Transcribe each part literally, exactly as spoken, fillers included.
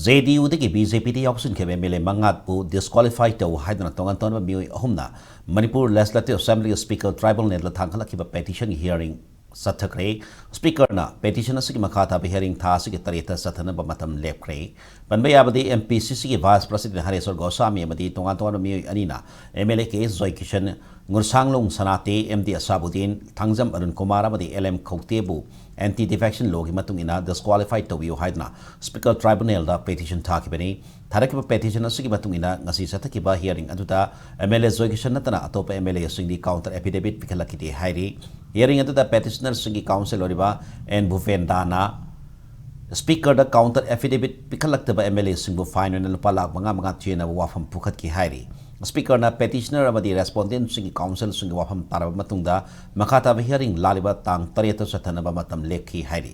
J D ꯌꯨꯗꯒꯤ B J ꯄꯤꯗ ꯌꯥꯎꯁꯤꯟꯈꯤꯕ ꯑꯦꯝ ꯑꯦꯜ ꯑꯦ ꯃꯉꯥꯕꯨ ꯗꯤꯁꯀ꯭ꯋꯥꯂꯤꯐꯥꯏ ꯇꯧ ꯍꯥꯏꯗꯨꯅ ꯇꯣꯉꯥꯟ ꯇꯣꯉꯥꯟꯕ ꯃꯤꯑꯣꯏ ꯑꯍꯨꯝꯅ ꯃꯅꯤꯄꯨꯔ ꯂꯦꯖꯤꯁꯂꯦꯇꯤꯚ ꯑꯦꯁꯦꯝꯕ꯭ꯂꯤꯒꯤ ꯁ꯭ꯄꯤꯀꯔ ꯇ꯭ꯔꯥꯏꯕꯨꯅꯦꯜꯗ ꯊꯥꯡꯒꯠꯂꯛꯈꯤꯕ ꯄꯦꯇꯤꯁꯟꯒꯤ ꯍꯤꯌꯥꯔꯤꯡ ꯆꯠꯊꯈ꯭ꯔꯦ꯫ ꯁ꯭ꯄꯤꯀꯔꯅ ꯄꯦꯇꯤꯁꯟ ꯑꯁꯤꯒꯤ ꯃꯈꯥ ꯇꯥꯕ ꯍꯤꯌꯥꯔꯤꯡ ꯊꯥ ꯑꯁꯤꯒꯤ ꯇꯔꯦꯠꯇ ꯆꯠꯊꯅꯕ ꯃꯇꯝ ꯂꯦꯞꯈ꯭ꯔꯦ꯫ ꯄꯟꯕ ꯌꯥꯕꯗꯤ, ꯑꯦꯝ ꯄꯤ ꯁꯤ ꯁꯤꯒꯤ ꯚꯥꯏꯁ ꯄ꯭ꯔꯁꯤꯗꯦꯟ ꯍꯔꯦꯁ꯭ꯋꯔ ꯒꯣꯁ꯭ꯋꯥꯃꯤ ꯑꯃꯗꯤ ꯇꯣꯉꯥꯟ ꯇꯣꯉꯥꯟꯕ ꯃꯤꯑꯣꯏ ꯑꯅꯤꯅ M L A K S Joykishan, Ngursanglung Sanate, M D Asabuddin, Thangjam Arun Kumar ꯑꯃꯗꯤ ꯑꯦꯜ ꯑꯦꯝ ꯈꯧꯇꯦꯕꯨ ꯑꯦꯟꯇꯤ ꯗꯤꯐꯦꯛꯁꯟ ꯂꯣꯒꯤ ꯃꯇꯨꯡ ꯏꯟꯅ ꯗꯤꯁꯀ꯭ꯋꯥꯂꯤꯐꯥꯏ ꯇꯧꯕꯤꯌꯨ ꯍꯥꯏꯗꯨꯅ ꯁ꯭ꯄꯤꯀꯔ ꯇ꯭ꯔꯥꯏꯕꯨꯅꯦꯜꯗ ꯄꯦꯇꯤꯁꯟ ꯊꯥꯈꯤꯕꯅꯤ꯫ ꯊꯥꯔꯛꯈꯤꯕ ꯄꯦꯇꯤꯁꯟ ꯑꯁꯤꯒꯤ ꯃꯇꯨꯡ ꯏꯟꯅ ꯉꯁꯤ ꯆꯠꯊꯈꯤꯕ ꯍꯤꯌꯥꯔꯤꯡ ꯑꯗꯨꯗ ꯑꯦꯝ ꯑꯦꯜ ꯑꯦ ꯖꯣꯏꯀꯤꯁꯟ ꯅꯠꯇꯅ ꯑꯇꯣꯞꯄ ꯑꯦꯝ ꯑꯦꯜ ꯑꯦꯁꯤꯡꯗꯤ ꯀꯥꯎꯟꯇꯔ ꯑꯦꯐꯤꯗꯦꯚꯤꯠ ꯄꯤꯈꯠꯂꯛꯈꯤꯗꯦ ꯍꯥꯏꯔꯤ꯫ ꯍꯤꯌꯥꯔꯤꯡ ꯑꯗꯨꯗ ꯄꯦꯇꯤꯁꯅꯔꯁꯤꯡꯒꯤ ꯀꯥꯎꯟꯁꯤꯜ ꯑꯣꯏꯔꯤꯕ ꯑꯦꯟ ꯚꯨꯄꯦꯟꯗꯥꯅ ꯁ꯭ꯄꯤꯀꯔꯗ ꯀꯥꯎꯟꯇꯔ ꯑꯦꯐꯤꯗꯦꯚꯤꯠ ꯄꯤꯈꯠꯂꯛꯇꯕ ꯑꯦꯝ ꯑꯦꯜ ꯑꯦꯁꯤꯡꯕꯨ ꯐꯥꯏꯟ ꯑꯣꯏꯅ ꯂꯨꯄꯥ ꯂꯥꯈ ꯃꯉꯥ ꯃꯉꯥ ꯊꯤꯅꯕ ꯋꯥꯐꯝ ꯄꯨꯈꯠꯈꯤ ꯍꯥꯏꯔꯤ꯫ ꯁ꯭ꯄꯤꯀꯔꯅ ꯄꯦꯇꯤꯁꯅꯔ ꯑꯃꯗꯤ ꯔꯦꯁꯄꯣꯟꯗꯦꯟꯠꯁꯤꯡꯒꯤ ꯀꯥꯎꯟꯁꯤꯜꯁꯤꯡꯒꯤ ꯋꯥꯐꯝ ꯇꯥꯔꯕ ꯃꯇꯨꯡꯗ ꯃꯈꯥ ꯇꯥꯕ ꯍꯤꯌꯥꯔꯤꯡ ꯂꯥꯛꯂꯤꯕ ꯇꯥꯡ ꯇꯔꯦꯠꯇ ꯆꯠꯊꯅꯕ ꯃꯇꯝ ꯂꯦꯞꯈꯤ ꯍꯥꯏꯔꯤ꯫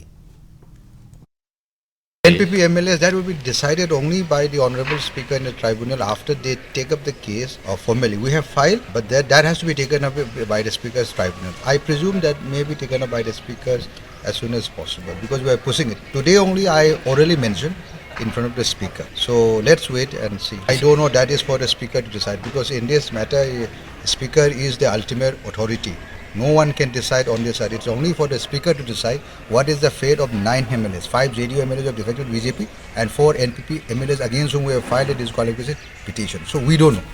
N P P M L As, that will be decided only by the Honorable Speaker in the tribunal after they take up the case, uh, formally. We have filed, but that, that has to be taken up by the Speaker's tribunal. I presume that may be taken up by the Speaker as soon as possible, because we are pushing it. Today only I orally mentioned in front of the Speaker. So let's wait and see. I don't know, that is for the Speaker to decide, because in this matter, eh, Speaker is the ultimate authority. No one can decide on this side. It's only for the Speaker to decide what is the fate of nine M L As, five J D U M L As who have defected to B J P and four N P P M L As against whom we have filed a disqualification petition. So we don't know.